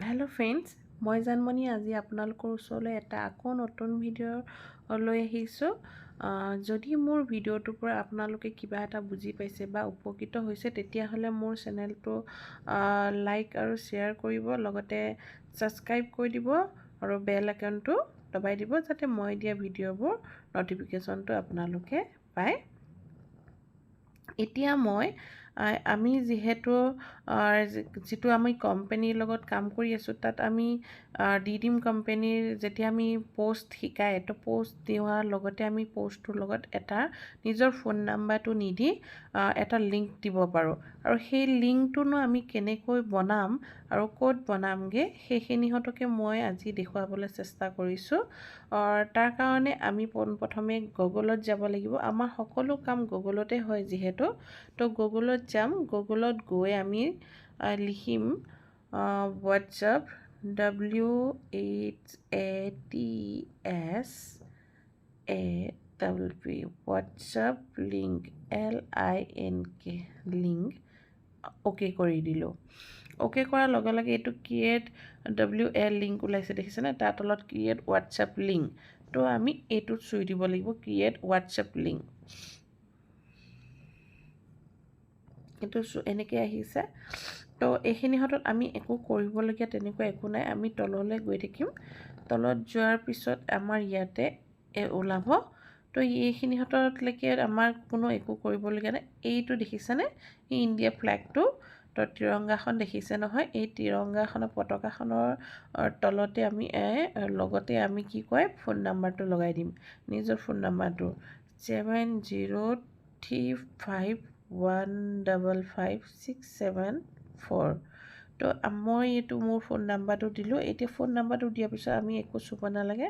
Hello' friends, মই জানমণি আজি আপোনালোকৰ ওচৰলৈ এটা আকৌ নতুন ভিডিঅ' লৈ আহিছোঁ। যদি মোৰ ভিডিঅ'টোৰ পৰা আপোনালোকে কিবা এটা বুজি পাইছে বা উপকৃত হৈছে, তেতিয়াহ'লে মোৰ চেনেলটো লাইক আৰু শ্বেয়াৰ কৰিব, লগতে ছাবস্ক্ৰাইব কৰি দিব আৰু বেল আইকনটো দবাই দিব, যাতে মই দিয়া ভিডিঅ'বোৰ ন'টিফিকেশ্যনটো আপোনালোকে পায়। এতিয়া মই আমি যিহেতু যিটো আমি কোম্পেনীৰ লগত কাম কৰি আছোঁ, তাত আমি দি দিম কোম্পেনীৰ যেতিয়া আমি প'ষ্ট শিকায়, তো প'ষ্ট দিয়াৰ লগতে আমি প'ষ্টটোৰ লগত এটা নিজৰ ফোন নাম্বাৰটো নিদি এটা লিংক দিব পাৰোঁ। আৰু সেই লিংকটোনো আমি কেনেকৈ বনাম আৰু ক'ত বনামগৈ, সেইখিনিহঁতকে মই আজি দেখুৱাবলৈ চেষ্টা কৰিছোঁ। তাৰ কাৰণে আমি পোনপ্ৰথমে গুগলত যাব লাগিব। আমাৰ সকলো কাম গুগলতে হয় যিহেতু, তো গুগলত যাম। গুগলত গৈ আমি লিখিম WhatsApp, WHATSAPP, WhatsApp link, LINK link. Okay কৰি দিলোঁ। অ'কে কৰাৰ লগে লগে এইটো ক্ৰিয়েট ডব্লিউ এ লিংক ওলাইছে, দেখিছেনে? তাৰ তলত ক্ৰিয়েট হোৱাটছএপ লিংক, তো আমি এইটোত চুই দিব লাগিব, ক্ৰিয়েট হোৱাটছএপ লিংক। এইটো এনেকৈ আহিছে। তো এইখিনি হাতত আমি একো কৰিবলগীয়া তেনেকুৱা একো নাই, আমি তললৈ গৈ থাকিম। তলত যোৱাৰ পিছত আমাৰ ইয়াতে ওলাব। তো এইখিনি হাতলৈকে আমাৰ কোনো একো কৰিবলগীয়া নাই। এইটো দেখিছেনে, এই ইণ্ডিয়া ফ্লেগটো, তো তিৰংগাখন দেখিছে নহয়? এই তিৰংগাখনৰ পতাকাখনৰ তলতে আমি লগতে আমি কি কয় ফোন নাম্বাৰটো লগাই দিম, নিজৰ ফোন নাম্বাৰটো 7035155674। তো মই এইটো মোৰ ফোন নাম্বাৰটো দিলোঁ। এতিয়া ফোন নাম্বাৰটো দিয়াৰ পিছত আমি একো চুব নালাগে।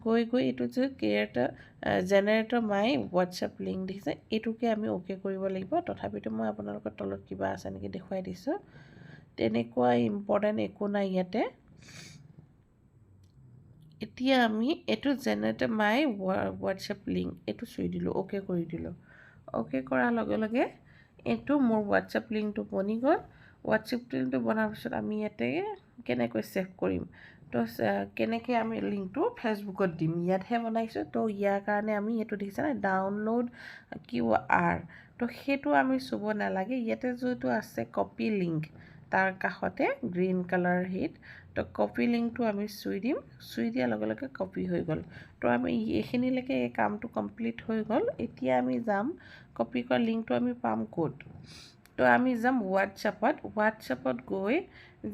গৈ গৈ এইটো যে ক্ৰিয়েট জেনেৰেটৰ মাই হোৱাটছএপ লিংক দেখিছে, এইটোকে আমি অ'কে কৰিব লাগিব। তথাপিতো মই আপোনালোকৰ তলত কিবা আছে নেকি দেখুৱাই দিছোঁ। তেনেকুৱা ইম্পৰ্টেণ্ট একো নাই ইয়াতে। এতিয়া আমি এইটো জেনেৰেট মাই হোৱাটছএপ লিংক এইটো চুই দিলোঁ, অ'কে কৰি দিলোঁ। অ'কে কৰাৰ লগে লগে এইটো মোৰ হোৱাটছএপ লিংকটো বনি গ'ল। হোৱাটছএপ লিংকটো বনাৰ পিছত আমি ইয়াতে কেনেকৈ ছেভ কৰিম, তো কেনেকৈ আমি লিংকটো ফেচবুকত দিম, ইয়াতহে বনাইছোঁ। তো ইয়াৰ কাৰণে আমি এইটো দেখিছেনে ডাউনলোড কিউ আৰ, তো সেইটো আমি চুব নালাগে। ইয়াতে যিটো আছে কপি লিংক, তাৰ কাষতে গ্ৰীণ কালাৰ হিট, তো কপি লিংকটো আমি চুই দিম। চুই দিয়াৰ লগে লগে কপি হৈ গ'ল। তো আমি এইখিনিলৈকে এই কামটো কমপ্লিট হৈ গ'ল। এতিয়া আমি যাম কপি কৰা লিংকটো আমি পাম ক'ত, তো আমি যাম হোৱাটছএপত। হোৱাটছএপত গৈ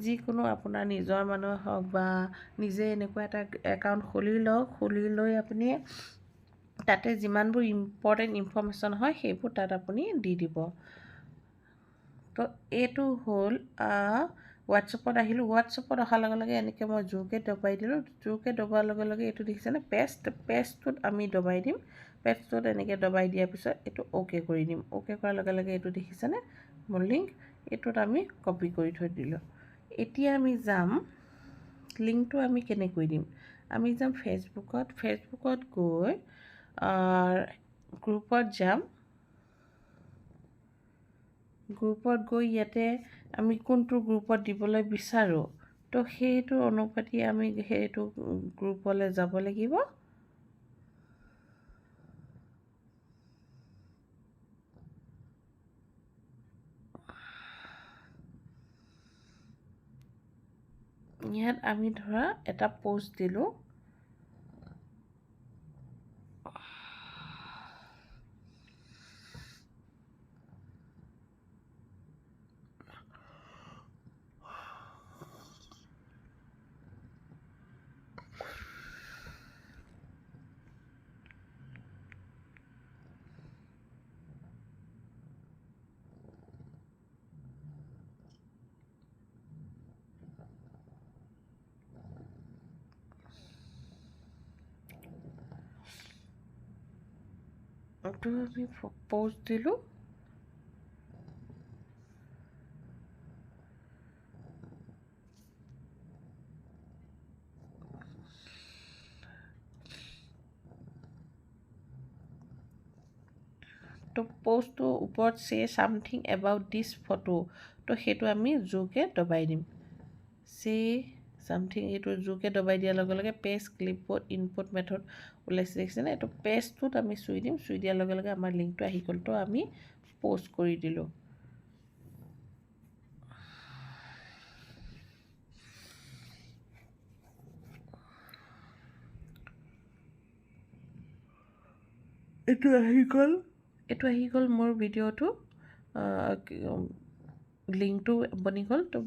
যিকোনো আপোনাৰ নিজৰ মানুহ হওক বা নিজে এনেকুৱা এটা একাউণ্ট খুলি লওক। খুলি লৈ আপুনি তাতে যিমানবোৰ ইম্পৰ্টেণ্ট ইনফৰ্মেশ্যন হয় সেইবোৰ তাত আপুনি দি দিব। তো এইটো হ'ল হোৱাটছএপত আহিলোঁ। হোৱাটছএপত অহাৰ লগে লগে এনেকৈ মই জোৰকৈ দবাই দিলোঁ। জোৰকৈ দবোৱাৰ লগে লগে এইটো দেখিছেনে পেষ্ট, পেষ্টটোত আমি দবাই দিম। পেষ্টটোত এনেকৈ দবাই দিয়াৰ পিছত এইটো অ'কে কৰি দিম। অ'কে কৰাৰ লগে লগে এইটো দেখিছেনে মোৰ লিংক, এইটোত আমি কপি কৰি থৈ দিলোঁ। এতিয়া আমি যাম লিংকটো আমি কেনেকৈ দিম, আমি যাম ফেচবুকত। ফেচবুকত গৈ গ্ৰুপত যাম। গ্ৰুপত গৈ ইয়াতে আমি কোনটো গ্ৰুপত দিবলৈ বিচাৰোঁ, তো সেইটো অনুপাতি আমি সেইটো গ্ৰুপলৈ যাব লাগিব। ইয়াত আমি ধৰা এটা প'ষ্ট দিলোঁ। এইটো আমি প'ষ্ট দিলোঁ। তো প'ষ্টটোৰ ওপৰত say something about this photo, তো সেইটো আমি জোৰকৈ দবাই দিম। চে ছামথিং। এইটো জোৰকৈ দবাই দিয়াৰ লগে লগে পেষ্ট ক্লিপবৰ্ড ইনপুট মেথড ওলাইছে, দেখিছেনে? এইটো পেষ্টটোত আমি চুই দিম। চুই দিয়াৰ লগে লগে আমাৰ লিংকটো আহি গ'ল। তো আমি প'ষ্ট কৰি দিলোঁ। এইটো আহি গ'ল, এইটো আহি গ'ল, মোৰ ভিডিঅ'টো লিংকটো বনি গ'ল। তো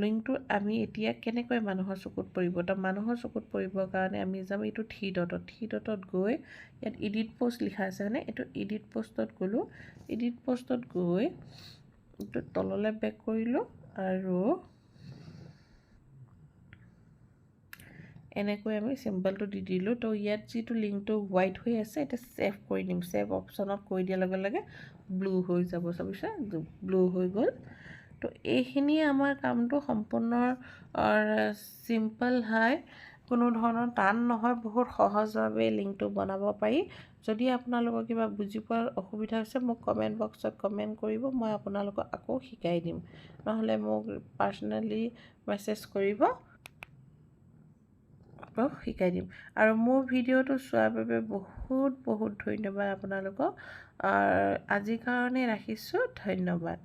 লিংকটো আমি এতিয়া কেনেকৈ মানুহৰ চকুত পৰিব? তো মানুহৰ চকুত পৰিবৰ কাৰণে আমি যাম এইটো থ্ৰী ডটত। থ্ৰী ডটত গৈ ইয়াত এডিট প'ষ্ট লিখা আছে, হয়নে? এইটো এডিট প'ষ্টত গ'লোঁ। এডিট প'ষ্টত গৈ এইটো তললৈ বেক কৰিলোঁ আৰু এনেকৈ আমি চিম্বলটো দি দিলোঁ। তো ইয়াত যিটো লিংকটো হোৱাইট হৈ আছে, এতিয়া ছেভ কৰি দিম। ছেভ অপশ্যনত কৰি দিয়াৰ লগে লগে ব্লু হৈ যাব। চাবিছে, ব্লু হৈ গ'ল। তো এইখিনিয়ে আমাৰ কামটো সম্পূৰ্ণ চিম্পল হয়, কোনো ধৰণৰ টান নহয়, বহুত সহজভাৱে লিংকটো বনাব পাৰি। যদি আপোনালোকৰ কিবা বুজি পোৱাৰ অসুবিধা হৈছে, মোক কমেণ্ট বক্সত কমেণ্ট কৰিব, মই আপোনালোকক আকৌ শিকাই দিম। নহ'লে মোক পাৰ্চনেলি মেছেজ কৰিব, শিকাই দিম। আৰু মোৰ ভিডিঅ'টো চোৱাৰ বাবে বহুত বহুত ধন্যবাদ আপোনালোকক। আজিৰ কাৰণে ৰাখিছোঁ, ধন্যবাদ।